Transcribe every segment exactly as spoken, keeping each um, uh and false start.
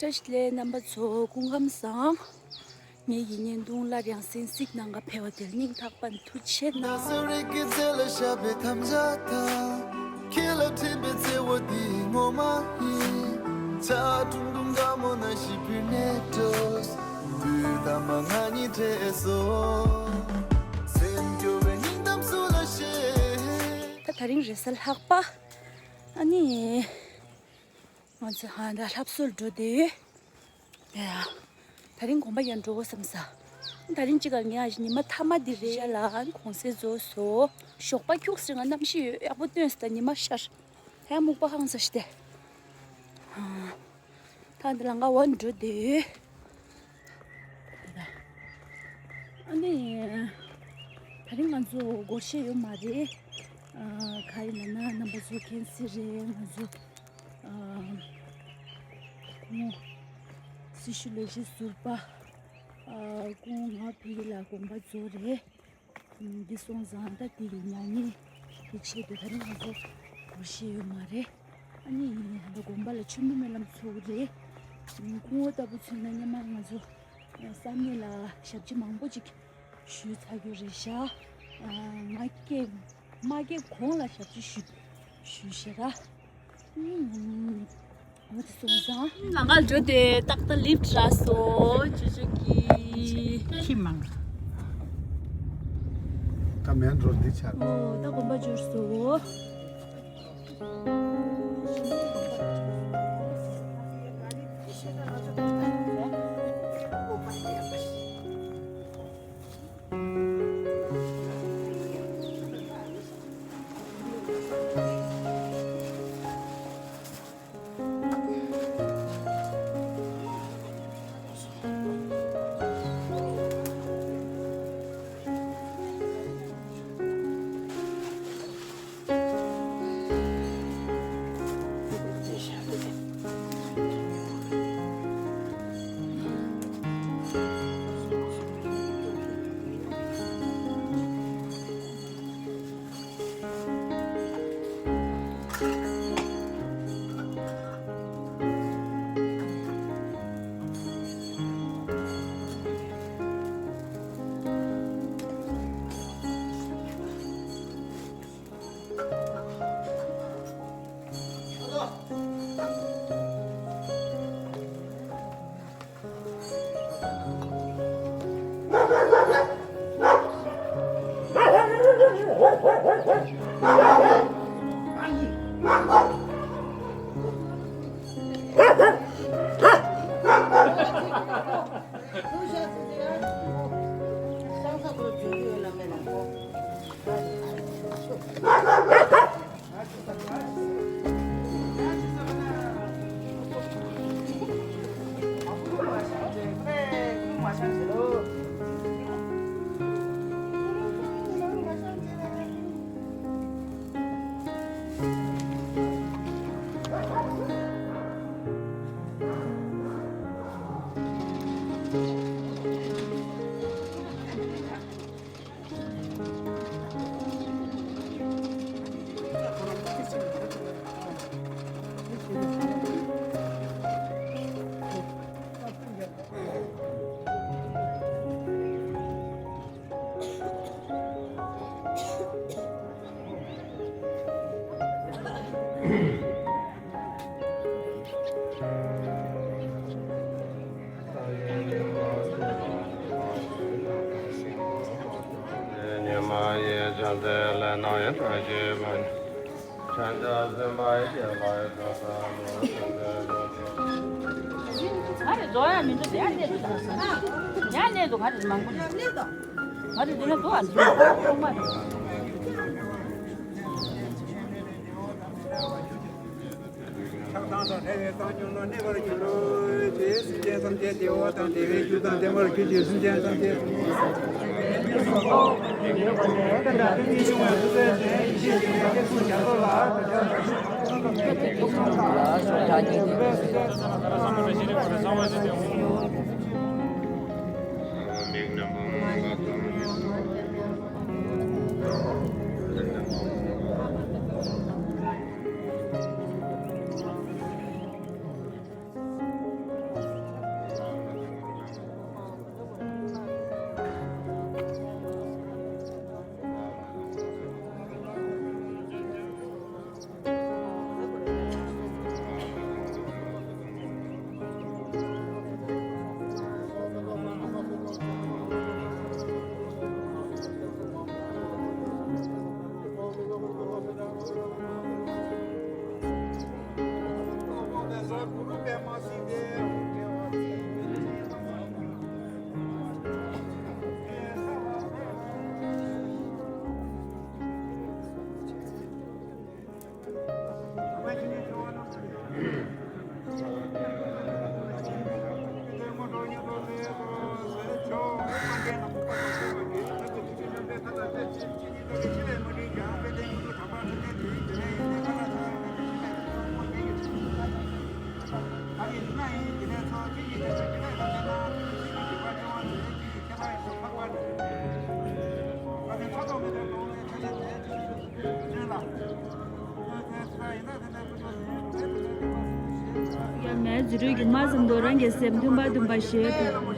བཀྲ་ཤིས་བདེ་ལེགས་རྣམ་པ་ཚོ། སྐུ་ཁམས་བཟང་། ངེད་ཀྱི་བརྙན་ཐུང་སླར་ཡང་གསན་གཟིགས་གནང་ག་ཕེབས་པ་དེར་སྙིང་ཐག་པ་ནས་ཐུགས་རྗེ་ཆེ་གནང་། ད་དེ་རིང་རེས་གཟའ་ལྷག་པ། ཨ་ནི། ང་ཚོ་ཧ་འདྲ་ལྷ་གསོལ་འགྲོ་དེ་ཡོད། ཡ། དེ་རིང་དགོན་པ་ཡང་འགྲོ་དགོས་བསམ་ས། དེ་རིང་ཅི་ག་ངས་ཉི་མ་མཐའ་མ་འདི་རེད་ཤག་ལ་གུང་སེང་རྫོགས་སོང་། ཞོགས་པ་ཁྱུག་ཙམ་ང་གནམ་གཤིས་ཡག་པོ་སྟོན་སོང་། ད་ཉི་མ་ཤར། ཡང་སྨུག་པ་ཧང་སང་ཞིག་སྟེ། ད་འདི་ལ་ང་འོ་འགྲོ་དེ་ཡོད། ཨ་ནི། དེ་རིང་ང་ཚོ་སྒོར་གཞས་ཡོད་མ་རེད། ཨ། ག་རེ་ལབ་ན་རྣམ་པ་ཚོ་མཁྱེན་གསལ་རེད། ང་ཚོ། ཨ། སྐུ་ངོ་སྲི་ཞུ་ལས་བྱེད་ཟུར་པ། ཨ། སྐུ་ངོ་ངག་འཕེལ་ལགས་དགོངས་པ་རྫོགས་རེད། འདི་སོང་ཙང་ད་འདི་གི་མྱ་ངན་གྱི་ཆེད་དུ་ད་རིང་ང་ཚོ་སྒོར་གཞས་ཡོད་མ་རེད། ཨ་ནི་ད་དགོན་པ་ལ་མཆོད་འབུལ་སྨོན་ལམ་ཚོགས་ཀྱི་རེད། སྐུ་ངོ་ལྟ་བུ་མཚོན་ན་སྔོན་མ་ང་ཚོ་བསམ་ཡས་ལ་ཞབས་ཕྱི་མང་པོ་ཅིག་ཞུས་ཚར་རྒྱུ་རེད་ཤག་ང་སྐྱེས་མ་སྐྱེས་གོང་ལ་ཞབས་ཕྱི་ཞུས་ཞུས་ཤག་ར། འོ་དེ་སོང་ཙང་། ལམ་ཁར་འགྲོ་དེ་ཏག་ཏག་ལིབ་རག་སོང་། ཅོ་ཅོ་གི། ཁྱི་མང་། ད་མེན་རོ་འདི་ཆགས། ཨོ་ད་དགོན་པ་འབྱོར་སོང་། ཆགས་སྡང་དང་བྲལ་བའི་བཏང་སྙོམས་ལ་གནས་པར་གྱུར་ལོ། དེས་སེམས་ཅན་ཐམས་ཅད་བདེ་བ་དང་བདེ་བའི་རྒྱུ་དང་ལྡན་པར་གྱུར་ཅིག་སེམས་ཅན་ཐམས་ཅད། དུད་འགྲོའི་རྒྱུ་མ་ཙམ་དུ་རང་གི་སེམས་མཐུན་པ་མཐུན་པ་ཞེས་དང་། སྔོན་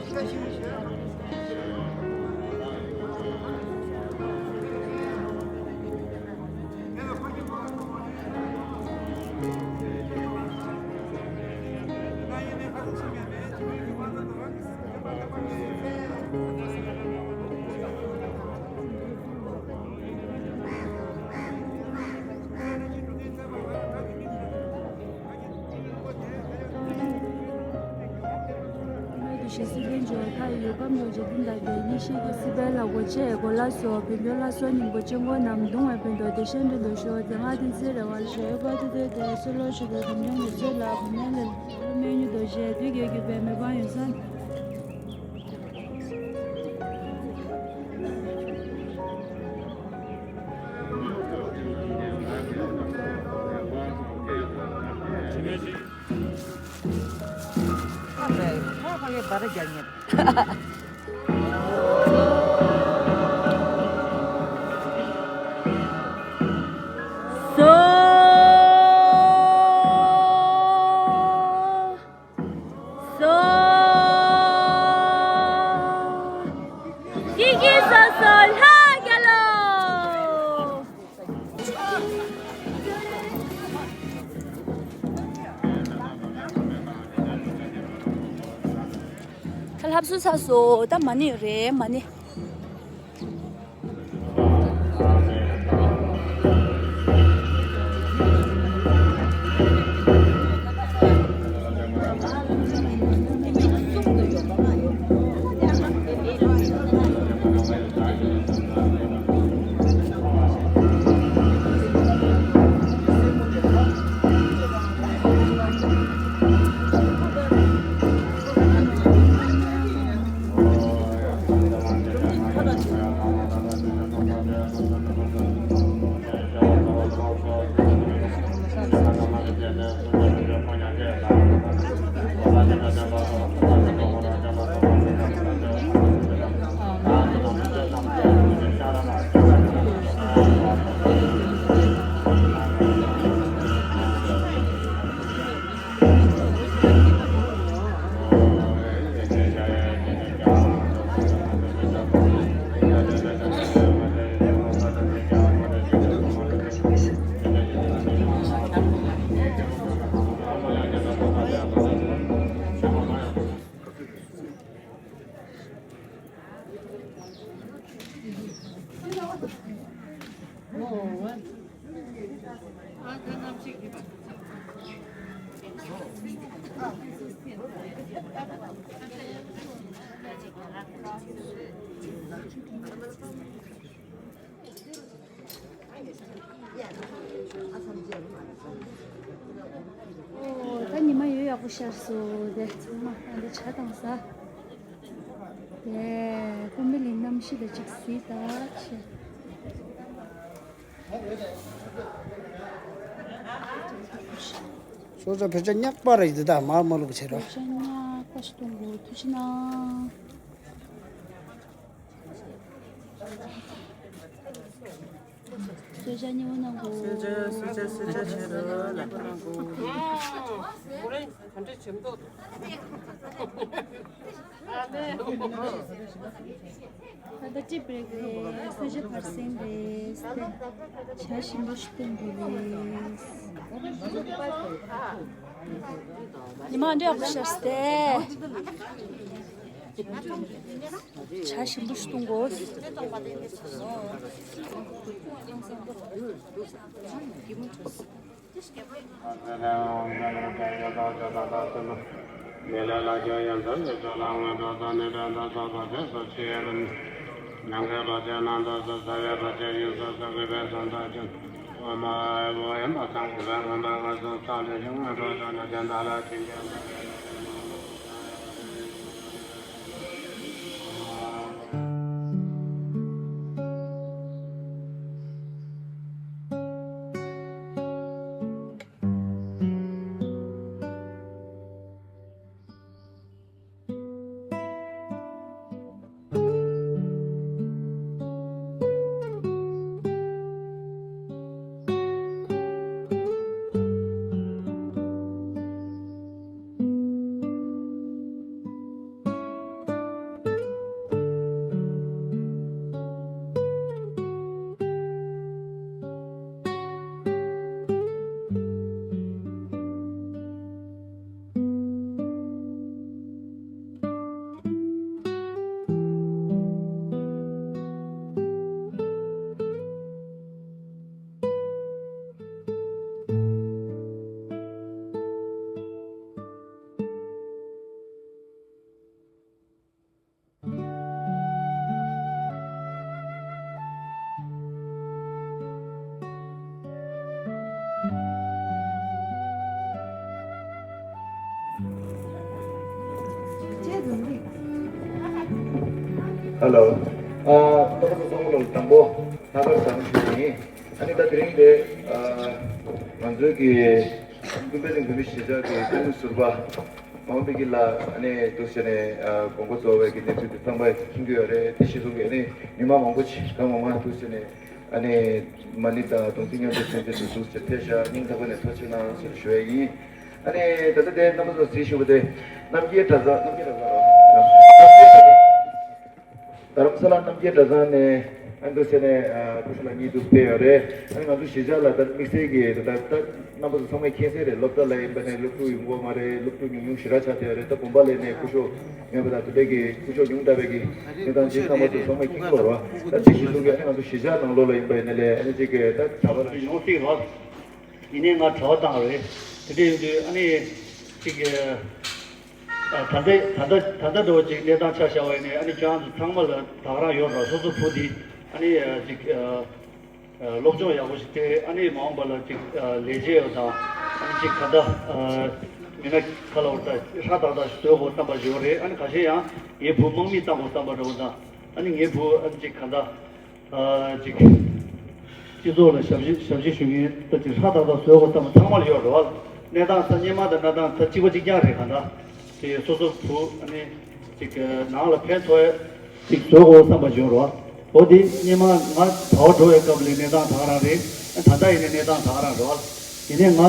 དུ་ཞིག་སྲིད་དོན་འབྱོར་མཐའ་ཡོད་ཁམས་ཡོངས་ཀྱི་ཀུན་དང་ལྡན་ཉིད་ཤེས་ཀྱི་སྲིད་པའི་ལ་སྒོ་ཆེ་གོ་ལ་སོགས་བོད་འདོད་ལ་སོགས་སྙིང་པོ་ཆེན་པོ་རྣམས་གདུང་བའི་ཕན་ཐོགས་དེ་བཞིན་དུ་འདོད་ཤོག་དེ་སྔ་དེ་ཚེ་རེ་བ་ཞེས་པ་དེ་དེ་དེ་སོ་ལོ་ཞུ་བའི་གོམ་བྱུང་གི་ཚུལ་ལ་གོམ་བྱུང་ལས་སློབ་མའི་མྱུར་དུ་ཞེས་དུས་ཀྱི་གུས་པས་མི་ཕམ་ཡུན་བསམ། སོ། སོ། ཀི་ཀི་སོ་སོ་ལྷ་རྒྱལ་ལོ། ད་ལྷ་བསུ་ཚར་སོང་། ད་མ་ཎི་རེད། མ་ཎི། ཨོ། ད་ཉི་མ་ཡོད་ཡག་པོ་ཤར་སོང་། དེ་ཚང་མ་ཨ་འདི་ཇ་དང་ཟ། དེ་ཀུ་མི་ལི་གནམ་གཤིས་ལ་ཅིག་གཟིགས་དང་ཆེ། སོ་སོ་བོད་ཇ་ཉག་པ་རེད། འདི་དག་མར་མ་བླུགས་བྱས་རོགས། བོད་ཇ་ཉག་པ་ཞིག་གཏོང་དགོས། ཐུགས་རྗེ་གནང་། གསོལ་ཇ་མཉེས་པོ་གནང་དགོས། གསོལ་ཇ་གསོལ་ཇ་གསོལ་ཇ་བྱས་རོགས། ལག་པ་གནང་དགོས། ཨ་ནི། ད་ལྟ་ཊི་བྷེ་རེག་རེད། གསོལ་ཇ་བར་གསེང་རེད། ཇ་ཞིམ་པོ་ཞིག་བཏོན་དགོས་རེད། ཉི་མ་འདྲ་ཡག་པོ་ཤར་སྟེ། ཇ་ཞིམ་པོ་ཞིག་བཏུང་དགོས། ཧེ་ལོ། ཨ། ད་ལྟ་བཟང་པོ་ལ་དང་པོ་ལྷག་དཀར་བཟང་ཞུ་ཡིན། ཨ་ནི་ད་དེ་རིང་དེ་ཨ་ང་ཚོའི་གི་ཀུན་དཔལ་གླིང་བོད་མི་གཞིས་ཆགས་ཀྱི་ཀུན་གླེང་ཟུར་པ་མང་པོ་གི་ལ་ཨ་ནི་འདུག་ཟེར་ནས་ཨ་དགོངས་པ་རྫོགས་པའི་གི་གནས་ཚུལ་དེ་ཚང་མ་མཁྱེན་གྱི་ཡོད་རེད། དེ་གཞིས་ལུང་གི་ཨ་ནི་མི་མང་མང་པོ་ཅིག་གང་མང་མང་འདུག་ཟེར་ནས་ཨ་ནི་མ་ཎི་དང་གདུང་རྩེ་མཉམ་དུ་མཚན་བཅས་སུ་འདུག་ཟེར་ཕེབས་ཤག་སྙིང་ཐག་པ་ནས་ཐུགས་རྗེ་གནང་ཟེར་ཞུ་ཡ་ཡིན། ཨ་ནི་ད་ལྟ་དེ་རྣམ་པ་ཚོ་གཟིགས་ཞུ་བ་དེ་རྣམ་རྒྱལ་གྲྭ་ཚང་། རྣམ་རྒྱལ་གྲྭ་ཚང་རོ། རྣམ་རྒྱལ་གྲྭ་ཚང་། རྡ་རམ་ས་ལ་རྣམ་རྒྱལ་གྲྭ་ཚང་ནས་ཨ་འདུག་ཟེར་ནས་ཨ་སྐུ་ཞབས་ལགས་གཉིས་འདུག་ཕེབས་ཡོད་རེད། ཨ་ནི་ང་ཚོ་གཞིས་ཆགས་ལ་ད་དམིགས་བསལ་གྱི་ད་ད་ད་རྣམ་པ་ཚོ་ཚང་མས་མཁྱེན་གསལ་རེད། སློབ་གྲྭ་ལ་ཡིན་པ་ནས་སློབ་ཕྲུག་ཡོང་གི་ཡོད་མ་རེད། སློབ་ཕྲུག་ཉུང་ཉུང་ཞེ་དྲག་ཆགས་བསྡད་ཡོད་རེད། ད་དགོན་པ་ལ་ནས་སྐུ་ཞབས་ཡོང་བ་དང་དེ་འདྲ་གི་གནས་སྟངས་ཇི་ཚང་མ་ཚོ་ཚང་མས་མཁྱེན་གྱི་ཡོད་རེད་བ། ད་དེ་གཞིས་ལུང་གི་ཨ་ནི་ང་ཚོ་གཞིས་ཆགས་ནང་ལོགས་ལ་ཡིན་པ་ཡིན་ན་ལས་ཨ་ནི་ཅིག་གི་ད་གྲྭ་པ་ཡོང་སྲིད་རོགས། ཡིན་ནའི་ང་གྲྭ་པ་བཏང་བ་རེད། དེ་འདྲ་ཡིན་དུས་ཨ་ནི་ཅིག་གི་ཨ་ད་ལྟ་ད་ལྟ་ད་ལྟ་འདྲ་བོ་ཅིག་གནས་སྟངས་ཆ་བཞག་པ་ཡིན་ནའི་ཨ་ནི་ཁྱེད་རང་ཚོ་ཚང་མ་ལ་ད་ག་རང་ཡོད་ར། སོ་སོ་བུ་འདི་ཨ་ནི་ཅིག་ཨ་སློབ་སྦྱོང་ཡག་པོ་ཞིག་སྤྲད། ཨ་ནི་མ་འོངས་པ་ལ་ཅིག་ཨ་ལས་བྱེད་ཡོད་དང་ཨ་ནི་ཅིག་ག་ད་ཨ་མི་སྣ་ག་ལ་བར་ད་ཧྲ་ཏག་ཏག་ཞིག་བཟོ་དགོས་བསམ་པ་ཞིག་ཡོད་རེད། ཨ་ནི་ཁ་ཤས་ཡང་ངའི་བུ་དམག་མི་བཏང་དགོས་བསམ་པ་འདྲ་བོ་དང་ཨ་ནི་ངའི་བུ་ཨ་ནི་ཅིག་ག་ད། ཨ་ཅིག་སྤྱི་ཚོགས་ལ་ཞབས་ཕྱི་ཞབས་ཕྱི་ཞུ་མཁན་ད་ཅིག་ཧྲ་ཏག་ཏག་བཟོ་དགོས་བསམ་པ་ཚང་མར་ཡོད་རེད་བ། གནས་སྟངས་ད་སྔོན་མ་དང་གནས་སྟངས་ད་གཅིག་པ་གཅིག་རྐྱང་རེད། གང་ལྟར་དེ་སོ་སོ་བུ་ཨ་ནི་ཅིག་ནང་ལ་ཕན་ཐོགས་ཡ་ཅིག་བཟོ་དགོས་བསམ་པ་ཡོད་རེད་བ། འོ་དེ་སྔོན་མ་ང་གྲྭ་པ་འགྲོ་བའི་སྐབས་ལ་གནས་སྟངས་ད་ག་རང་རེད། ད་ལྟ་ཡིན་ནའི་གནས་སྟངས་ད་ག་རང་རེད་བ། ཡིན་ནའི་ང་ཨ་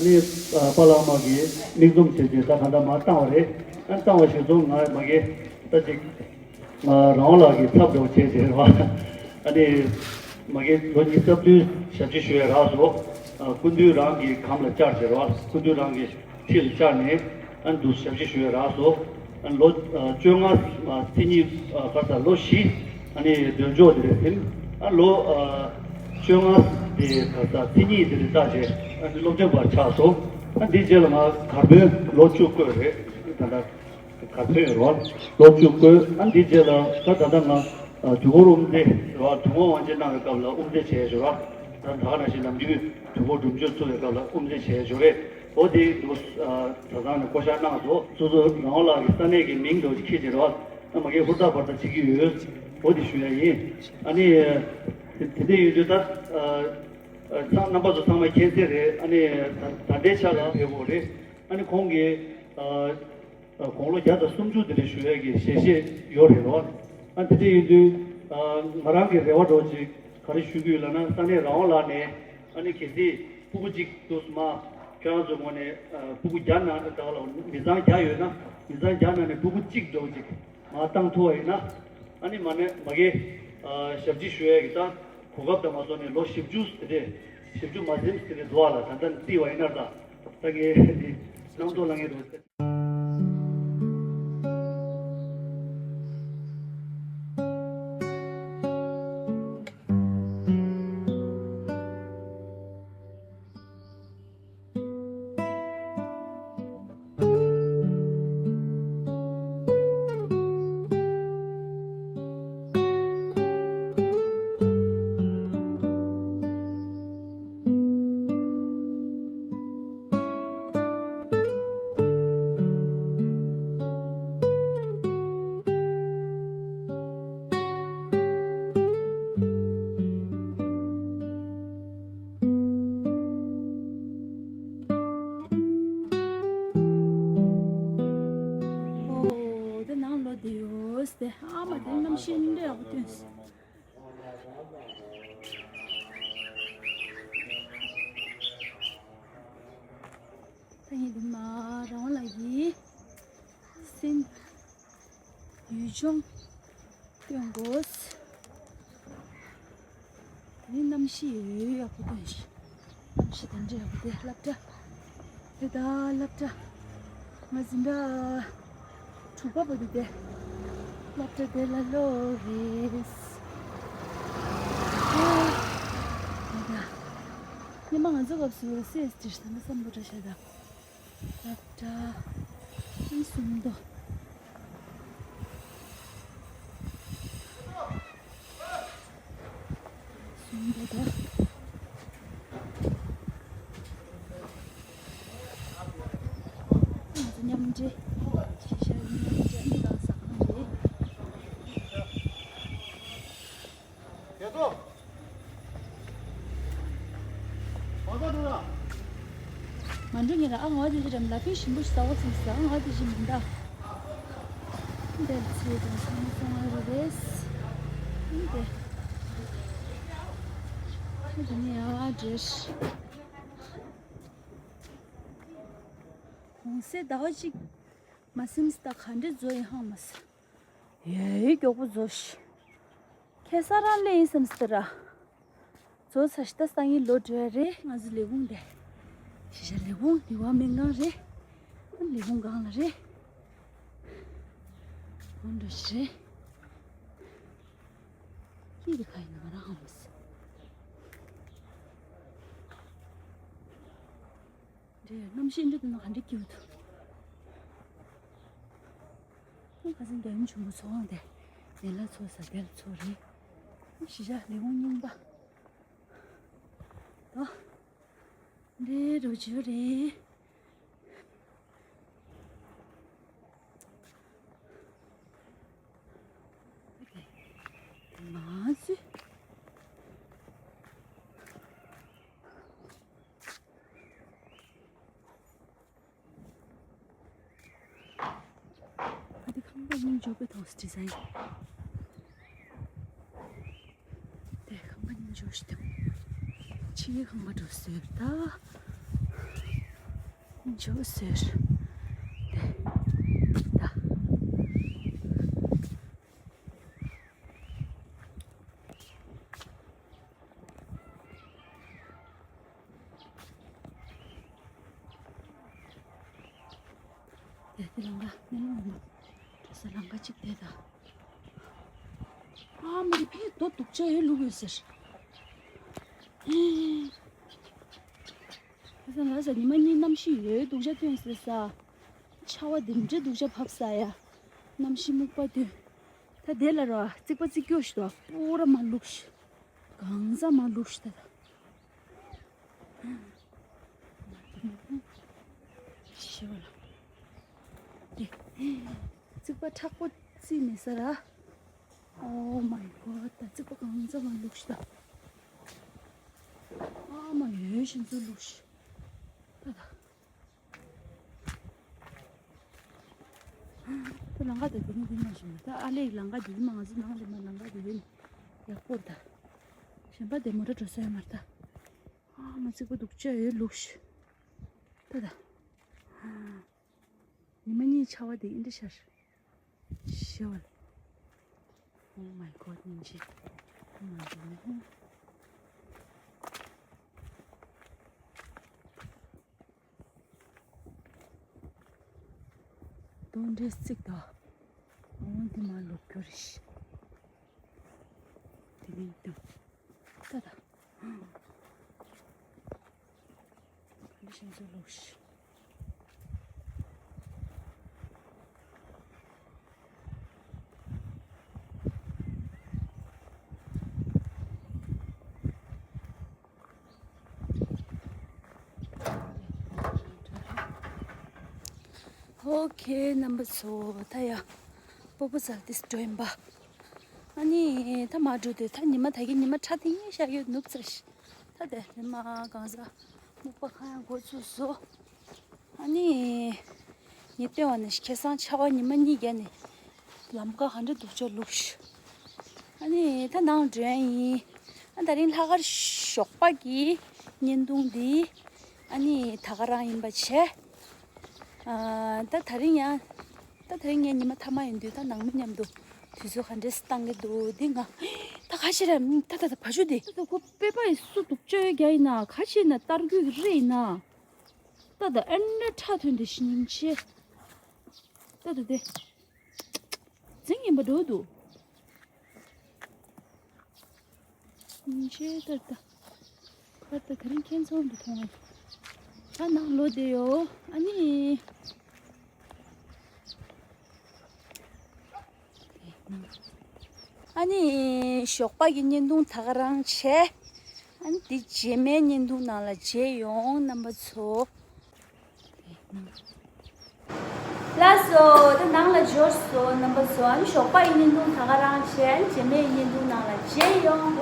ནི་ཨ་པཱ་ལགས་མ་གིས་མིག་འཛུམ་བྱས་བྱས་ད་གང་ལྟར་མར་བཏང་བ་རེད། ཨ་བཏང་བ་ཞིག་སོང་ང་མ་གིས་ད་ཅིག་ང་རང་ལགས་ཀྱི་ཚབ་འདྲ་བོ་བྱས་བྱས་རེད་བ། ཨ་ནི་མ་གི་ལོ་ཉི་ཤུ་རྩ་བདུན་ཞབས་ཕྱི་ཞུ་ཡས་རག་སོང་། ཨ་སྐུ་མདུན་རང་གི་གམ་ལ་བཅར་བྱས་རེད་བ། སྐུ་མདུན་རང་གི་ཁྲི་ལ་བཅར་ནས་ཨ་ནི་འདུག་ཞབས་ཕྱི་ཞུ་ཡས་རག་སོང་། ཨ་ལོ་ཨ་བཅོ་ལྔ་ཨ་ཚེས་གཉིས་ཨ་ག་ས་ལོ་བཞི་ཨ་ནི་འདོན་ཆོག་དེ་རེད་ཟིན། ཨ་ལོ་ཨ་བཅོ་ལྔ་དེ་ག་ས་ཚེས་གཉིས་དེ་རེད་བཏགས་བྱས་ཨ་ནི་སློབ་སྦྱོང་པར་ཆགས་སོང་། ཨ་འདིའི་རྗེས་ལ་ང་གར་དཔོན་ལོ་བཅུ་བསྐོས་རེད། ད་ལྟ། ག་ཚོད་རོ། ལོ་བཅུ་བསྐོས། ཨ་འདི་རྗེས་ལ་ད་ད་ལྟ་ང་དུས་འཁོར་དབུ་མཛད་རོ། དུས་འཁོར་དབང་ཆེན་གནང་བའི་སྐབས་ལ་དབུ་མཛད་བྱས་ཞོར་ར། ད་ད་ག་ནང་བཞིན་ནམ་རྒྱུན་དུས་འཁོར་སྒྲུབ་མཆོད་ཚུགས་པའི་སྐབས་ལ་དབུ་མཛད་བྱས་ཞོར་རེད། འོ་དེ་འདུག་གྲྭ་ཚང་ནས་བསྐོ་བཞག་གནང་སོང་། སོ་སོ་རང་དབང་ལགས་ཀྱི་ས་གནས་ཀྱི་མིང་འདྲ་བོ་ཅིག་འཁྱེར་བྱས་རོ། ཨ་མ་གིས་ཧུར་ཐག་ཧུར་ཐག་བྱེད་ཀྱི་ཡོད། འོ་དེ་ཞུ་ཡ་ཡིན། ཨ་ནི་དེ་དེ་འདྲ་ཡིན་དུས་ད་ཚང་རྣམ་པ་ཚོ་ཚང་མ་མཁྱེན་གསལ་རེད། ཨ་ནི་ད་ད་ལྟའི་ཆ་ལ་ཕེབས་དགོས་རེད། ཨ་ནི་ཁོང་གིས་ཨ། དགུང་ལོ་བརྒྱ་དང་སུམ་ཅུ་དེ་འདྲ་བཞུགས་ཡས་ཀྱི་ཞལ་བཞེས་ཡོད་རེད་རོ། ཨ་དེ་འདྲ་ཡིན་དུས་ང་རང་གི་རེ་བ་འདྲ་བོ་ཅིག་ག་རེ་ཞུ་གི་ཡོད་ལབ་ན། ས་གནས་རང་དབང་ལགས་ནས་ཨ་ནི་གལ་སྲིད་ཕྲུ་གུ་གཅིག་འདུག་སེ་མ་ཁྱོད་རང་ཚོའི་ངོས་ནས་ཕྲུ་གུ་བརྒྱ་ནང་ད་ལ་མི་ཚང་བརྒྱ་ཡོད་ན། མི་ཚང་བརྒྱ་ནང་ནས་ཕྲུ་གུ་གཅིག་འདྲ་བོ་ཅིག་མ་བཏང་ཐུབ་པ་ཡིན་ན། ཨ་ནི་མ་ནས་མ་གི་ཞབས་ཕྱི་ཞུ་ཡས་ཀྱི་ད་གོ་སྐབས་དང་མ་སོང་ནས་ལོ་བཞི་བཅུ་དེ་འདྲས་བཞི་བཅུ་མ་ཟིན་དེ་འདྲས་འདུག་ཨ་ལ། ད་ལྟ་བརྩིས་པ་ཡིན་ན་ད་ད་ངས་འདི་རྣམ་རྟོག་ལངས་ཡས་འདུག། ཨོ། དེ་ནང་ལོགས་དེ་ཡོད་དེ། ཨ་མ་དེ་གནམ་གཤིས་སྙིང་འདོད་ཡག་པོ་ཐོན་སོང་། ད་ངས་འདི་མ་རང་ལ་ཡིན་སེམས་ཡུལ་ལྗོངས་སྟོན་དགོས། དེ་ནི་གནམ་གཤིས་ཡོད་ཡག་པོ་སྟོན་ཞིག་གནམ་གཤིས་དེ་འདྲ་ཡག་པོ་དེ་སློབ་གྲྭ་དེ་ད་སློབ་གྲྭ་ང་འཛིན་གྲྭ་དྲུག་པ་བར་དུ་དེ་སློབ་གྲྭ་དེ་ལ་ལོ་རེད། ཨ་ད་སྔོན་མ་ང་ཚོ་སྐབས་སུ་སེ་སྟིར་ས་ན་བསམ་བློ་འདྲ་བྱས་ད། སློབ་གྲྭ་ཨང་གསུམ་དོ། གསུམ་དོ་དོ། ང་ཚོ་མཉམ་འབྲེལ་ཤེས་བྱ་ཡིན་མཉམ་འབྲེལ། རུ་ཉེ་ལ་ཨ་ང་དེ་ཅི་རེམ་ལ་ཕི་ཞིམ་པོ་ཞིག་ཟ་བ་ཚིམ་ས་ཨ་ང་དེ་ཅི་མིན་ད། འདིར་ཚེ་དང་ཚང་མ་ཚང་མ་རུ་རེད། འདི། འདི་ནི་ཨ་འདྲེར། གོང་སེ་ཟླ་བ་གཅིག་མ་ཟིན་ས་ད་ག་འདྲེ་བཟོ་ཡི་ཧང་མ་ས། ཡོའི་མགྱོགས་པོ་བཟོ་ཤི། ཁེ་ས་རང་ལེ་ཡིན་བསམ་སྟེ་ར། བཟོ་ཚར་ཤི་ད་སང་ཉིན་ལོ་འགྲོ་ཡ་རེད། ང་ཚོ་ལས་ཁུངས་དེ། ཤི་ཤ་ལས་ཁུངས་དེ་བ་སྨན་ཁང་རེད། ལས་ཁུངས་སྒང་ལ་རེད། འོ་འགྲོ་ཤི་རེད། ཁྱི་དེ་ག་ཡིན་ན་ང་རང་ཧང་མ་སི། འདྲེ་གནམ་གཤིས་འདྲ་དེ་ན་ག་འདྲ་སྐྱིད་པོ་འདུག་ཁོང་ཁ་སང་རྒྱལ་ཡུམ་ཆེན་པོ་ཚོགས་དབང་དེ་ནས་ལ་ཚོགས་ས་དེར་ཚོགས་རེད། གཞིས་ཆགས་ལས་ཁུངས་རྙིང་པ་དོ། འདྲེ་རུ་ཆུ་རེད། ང་ཚོས། ཨ་དེ་ཁང་པ་སྙིང་རྗེ་པོ་ཐོག་སི་ཌི་ཛ་ཡིན། དེ་ཁང་པ་སྙིང་རྗེ་པོ་ཞིག་འདུག་ཕྱི་ཡི་ཁང་པ་འགྲོ་སྲོལ་ད། སྙིང་རྗེ་པོ་སྲོལ་དེ་ད། དེ་དེ་ལང་ཀ་མེ་ལོང་མ། འགྲོ་ས་ལང་ཀ་གཅིག་དེ་ད། ཨ་མ་རི་ཕི་རྡོ་སྡུག་ཅག་ཡོད་ལུག་ཡོད་ཟེར། ཁ་སང་ལ་ས་ཉི་མ་གཉིས་གནམ་གཤིས་ཡོད་སྡུག་ཅག་ཐོན་ཟེར་ས། ཆར་པ་དེ་འདྲ་སྡུག་ཅག་བབས་ས་ཡ། གནམ་གཤིས་སྨུག་པ་དུས། ད་དེ་ལ་ར་རྩིག་པ་རྩིག་སྐྱོ་ཞིག་འདུག་པུ་ར་མ་ལུག་ཤི། གང་ཟག་མ་ལུག་ཤི་ད་ད། ཤི་བ་ལ། དེ། རྩིག་པ་མཁྲེགས་པོ་རྩིག་མེད་ས་ར། Oh my god ད་རྩིག་པ་གང་ཟག་མ་ལུག་ཤི་ད། ཨ་མ་ཡོད་ཤི་ཚོ་ལུག་ཤི། ད་ད། ད་ལང་ཀ་དེ་དེ་ནི་དེ་མ་ཞིག་ད་ཨ་ལེ་ལང་ཀ་དེ་མ་ང་ཚོ་ནང་ལས་མ་ལང་ཀ་དེ་དེ་ནི་ཡག་པོ་ད། གཞན་པ་དེ་མོ་ཊ་འགྲོ་ས་ཡོད་མ་རེད་ད། ཨ་མ་རྩིག་པ་སྡུག་ཅག་ཡོད་ལུག་ཤི། ད་ད། ཉི་མ་གཉིས་ཆར་པ་དེ་ཨིན་འདྲ་ཤར། ཤི་བ་ལ། Oh my god སྙིང་རྗེ། མ་འགྲོ་ནས། གདོན་འདྲེ་བརྩིགས་དང་། འོང་འདི་མ་ལོག་རྒྱུ་རེད་ཤི། དེ་ནས་དང་། ད་ད། ག་འདྲ་ཞིག་ཚོ་ལོག་ཤི། ཨོ་ཁེ་རྣམ་པ་ཚོ་ད་ཡ། སྤོ་བོ་ཙལ་ཏིས་འགྲོ་ཡིན་པ། ཨ་ནི་ད་མ་འགྲོ་དུས་ད་ཉི་མ་ད་གི་ཉི་མ་ཁྲ་ཐིང་ངེ་ཤར་ཡོད་ནུབ་ཚར་ཤི། ད་དེ་ཉི་མ་གང་ཟག་སྨུག་པ་ཁ་ཡང་འགོ་ཚུགས་སོ། ཨ་ནི། ངས་བལྟས་པ་ན་ཁ་སང་ཆར་པ་ཉི་མ་གཉིས་བརྒྱབ་ནས་ལམ་ཁ་ག་འདྲ་སྡུག་ཅག་ལུག་ཤི། ཨ་ནི་ད་ནང་འགྲོ་ཡ་ཡིན། ཨ་དེ་རིང་ལྷག་དཀར་ཞོགས་པ་གི་བརྙན་ཐུང་འདི་ཨ་ནི་ད་ག་རང་ཡིན་པ་བྱས། ཨ་ད་དེ་རིང་ཡང་ད་དེ་རིང་ངའི་ཉི་མ་མཐའ་མ་ཡིན་དུས་ད་ནང་མི་མཉམ་དུ་དུས་ཚོད་ག་འདྲས་བཏང་གི་འདུག་འདི་ང་ད་ག་ཞིག་རེད། ད་ད་ད་བ་ཤུ་འདི། ད་ད་ཁོ་པེ་པ་ཡི་སུ་སྡུག་ཅག་ཡོད་རྒྱ་ཡིན་ན་ག་ཞིག་ན་ལྟར་རྒྱུ་གི་རེད་ཡིན་ན། ད་ད་ཨེ་འདྲ་ཁྲག་ཐོན་དེ་ཤི་སྙིང་རྗེ། ད་ད་དེ། འཛིང་ཡིན་པ་འགྲོ་འདུག་སྙིང་རྗེ་ད་ད། ཁར་ད་དེ་རིང་ཁྱེད་ཚོ་འདུག་མཐོང་ཨ། ད་ནང་ལོ་དེ་ཡོ་ཨ་ནི། ཨ་ནི་ཞོགས་པ་གི་བརྙན་ཐུང་ད་ག་རང་བྱས། ཨ་ནི་འདི་རྗེས་མའི་བརྙན་ཐུང་ནང་ལ་མཇལ་ཡོང་རྣམ་པ་ཚོ། ལགས་སོ། ད་ནང་ལ་འབྱོར་སོང་རྣམ་པ་ཚོ། ཨ་ནི་ཞོགས་པ་ཡི་བརྙན་ཐུང་ད་ག་རང་བྱས། ཨ་ནི་རྗེས་མའི་བརྙན་ཐུང་ནང་ལ་མཇལ་ཡོང་།